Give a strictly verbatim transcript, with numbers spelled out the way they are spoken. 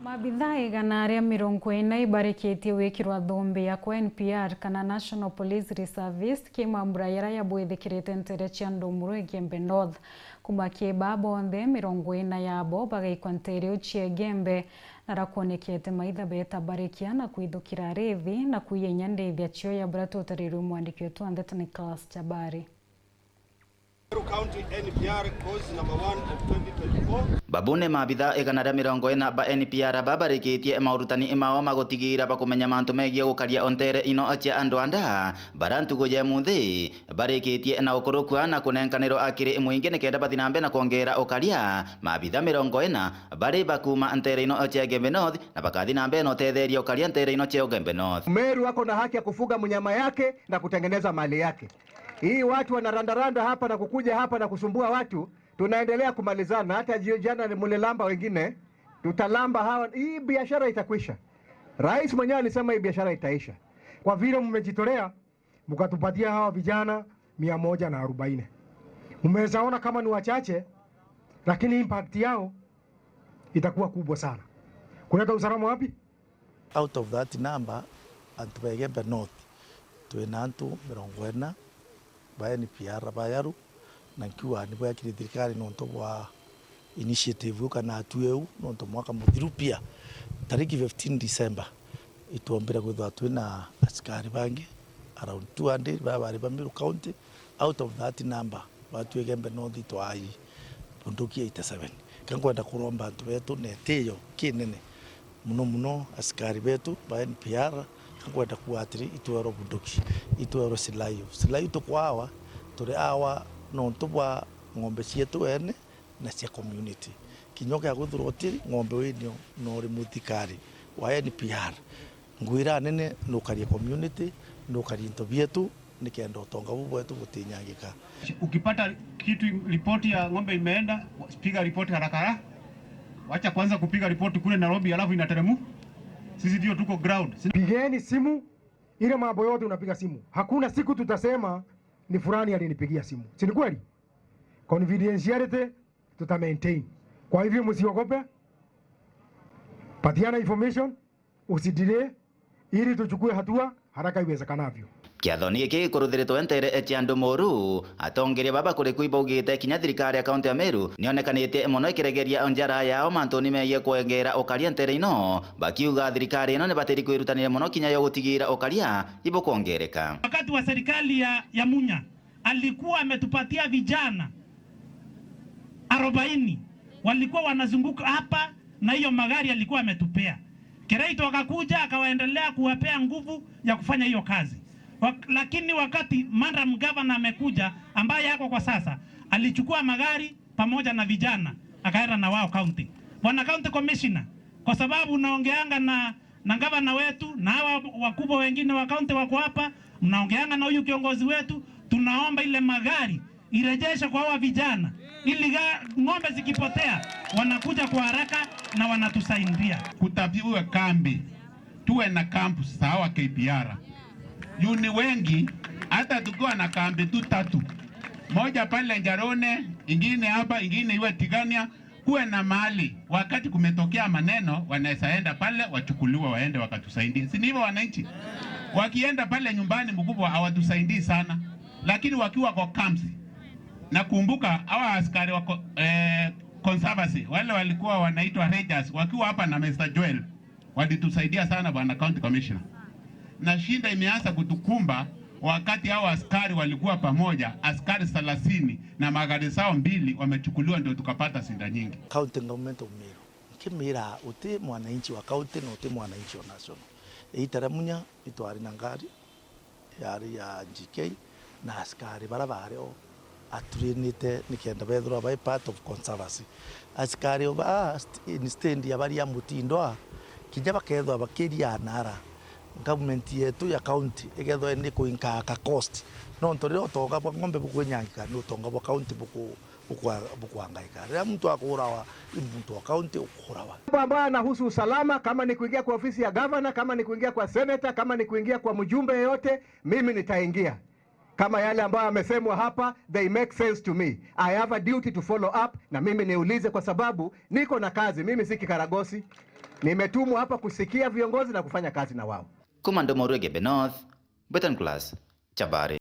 Maabithaa igana ria mirongo ina ibarikitie gwikirwa thumbi ya kwa N P R kana National Police Reservist ki mambura jaria jabwithikirite nteere cia Ndumuru Igembe North. Kuma ki baa bonthe, mirongo ina yabo bagaikwa nteere iu cia Igembe, na rakwonekete maitha beeta barikia na kwithukira arithi na kwiya inya ndithia cio ya buria tutarirwe mwandiki wetu wa ndeto Nicholas Chabari. Meru County N P R cause number one of twenty twenty-four. Babuni maabitha igana ria mirongo ina ba N P R babarikitie maurutani mao ma gutigira bakumenya mantu megie gukaria o nteere ino cia andu a nda, bara ntugu ya munthi barikitie na ukurukua na kunenkanirwa akiri mwingi nikenda bathi na mbere na kwongera ukaria. Maabitha mirongo ina bari bakuma nteere ino cia Igembe North na bakathi na mbere na utetheria ukaria nteere ino cia Igembe North. Meru ako na haki ya kufuga mnyama yake na kutengeneza mali yake. Hii watu wanarandaranda hapa na kukuja hapa na kusumbua watu, tunaendelea kumalizana. Hata jio-, jana ni mulilamba wengine, tutalamba hawa. Hii biashara itakwisha. Rais mwenyewe alisema hii biashara itaisha. Kwa vile mmejitolea, mkatupatia hawa vijana mia moja na arobaini. Mmeweza ona kama ni wachache, lakini impact yao itakuwa kubwa sana. Kuleta usalama wapi? Out of that number, antu ba Igembe North, twina antu mirongo ina ba N P R bayaru, na nkiuga ni bwekiri thirikari nontu bwa initiative iu kana hatua iu, nontu mwaka muthiru pia, tariki fifteen December, itwombire kwithirwa twina asikari bangi around two hundred baa bari ba Meru County. Out of that number, batwi Igembe North itwai bunduki eighty-seven. Ka nkwenda kuromba antu betu na itiyo kinene, muno muno asikari betu ba N P R, ka nkwenda kuuga atiri, itwerwe bunduki, itwerwe silaha iu. Silaha iu tukwawa, turi awa nontu bwa ng'ombe cietu ene na cia community. Kinya ukia kwithirwa uti ng'ombe winio na uri muthikari wa N P R, ngwira nene nukarie community, nukarie into bietu, nikenda utonga bu bwetu butinyangika. Ukipata kitu, ripoti ya ng'ombe imeenda, piga ripoti haraka haraka. Wacha kwanza kupiga ripoti kule Nairobi, alafu inateremu. Sisi ndio tuko ground. Sina- Pigeni simu, ile mambo yote unapiga simu. Hakuna siku tutasema ni fulani alinipigia simu. Si ni kweli? Confidentiality tuta maintain. Kwa hivyo msiogope, patiana information, usidelay, ili tuchukue hatua haraka iwezekanavyo. Kiathoni giki gikuruthiritwe nteere cia Ndumuru, atongeria baba kuri ku ibaugite kinya thirikari ya kaunti ya Meru nionekanitie mono ikiregeria njara yao mantuni megie kwongera ukaria nteere ino, bakiuga thirikari ino nibatiri kwirutanire mono kinya yo gutigira ukaria ibukwongereka. Wakati wa serikali ya, ya Munya, alikuwa ametupatia vijana arobaini walikuwa wanazunguka hapa na hiyo magari alikuwa ametupea. Kiraitu akakuja akawaendelea kuwapea nguvu ya kufanya hiyo kazi. Wak-, lakini wakati Madam Governor amekuja, ambaye yako kwa sasa, alichukua magari pamoja na vijana akaenda na wao county. Bwana County Commissioner, kwa sababu unaongeanga na na gavana wetu na hawa wakubwa wengine wa kaunti wako hapa, mnaongeanga na huyu kiongozi wetu, tunaomba ile magari irejeshe kwa hawa vijana, ili ga-, ng'ombe zikipotea wanakuja kwa haraka na wanatusaidia. Kutabiwe kambi, tuwe na kampu sawa K P R. Juu ni wengi, hata tukiwa na kambi tu tatu, moja pale Njarone, ingine hapa, ingine iwe Tigania, kuwe na mahali wakati kumetokea maneno wanaweza enda pale wachukuliwe waende wakatusaidie, si ni hivyo wananchi? Wakienda pale nyumbani mkubwa hawatusaidii sana, lakini wakiwa kwa camps, nakumbuka hawa askari wa ko-, eh, conservancy wale walikuwa wanaitwa rangers wakiwa hapa na Mister Joel, walitusaidia sana, Bwana County Commissioner. Na shida imeanza kutukumba wakati hao askari walikuwa pamoja, askari thelathini na magari zao mbili wamechukuliwa, ndio tukapata shida nyingi. County Government of Meru, nkimira uti mwananchi wa county na uti mwananchi wa national. Iita ria Munya itwari na ngari yari ya G K na askari bara bari o aturinite nikenda bethirwa bai part of conservancy. Askari o ba st-, instead ya baria mutindo a, kinya bakethwa bakiria anara, government yetu ya county ikethwa ni kuinkaa ka cost. Nontu riria utonga bwa ng'ombe bukwinyangika, ni utonga bwa county buku-, bukwa-, bukwangaika. Riria muntu akurawa, ni muntu wa county ukurawa. Mambo ambayo yanahusu usalama, kama ni kuingia kwa ofisi ya governor, kama ni kuingia kwa senator, kama ni kuingia kwa mjumbe yeyote, mimi nitaingia. Kama yale ambayo yamesemwa hapa, they make sense to me. I have a duty to follow up, na mimi niulize kwa sababu niko na kazi, mimi si kikaragosi. Nimetumwa hapa kusikia viongozi na kufanya kazi na wao. Kuma Ndomo Ruegebe North, Betan Class, Chabari.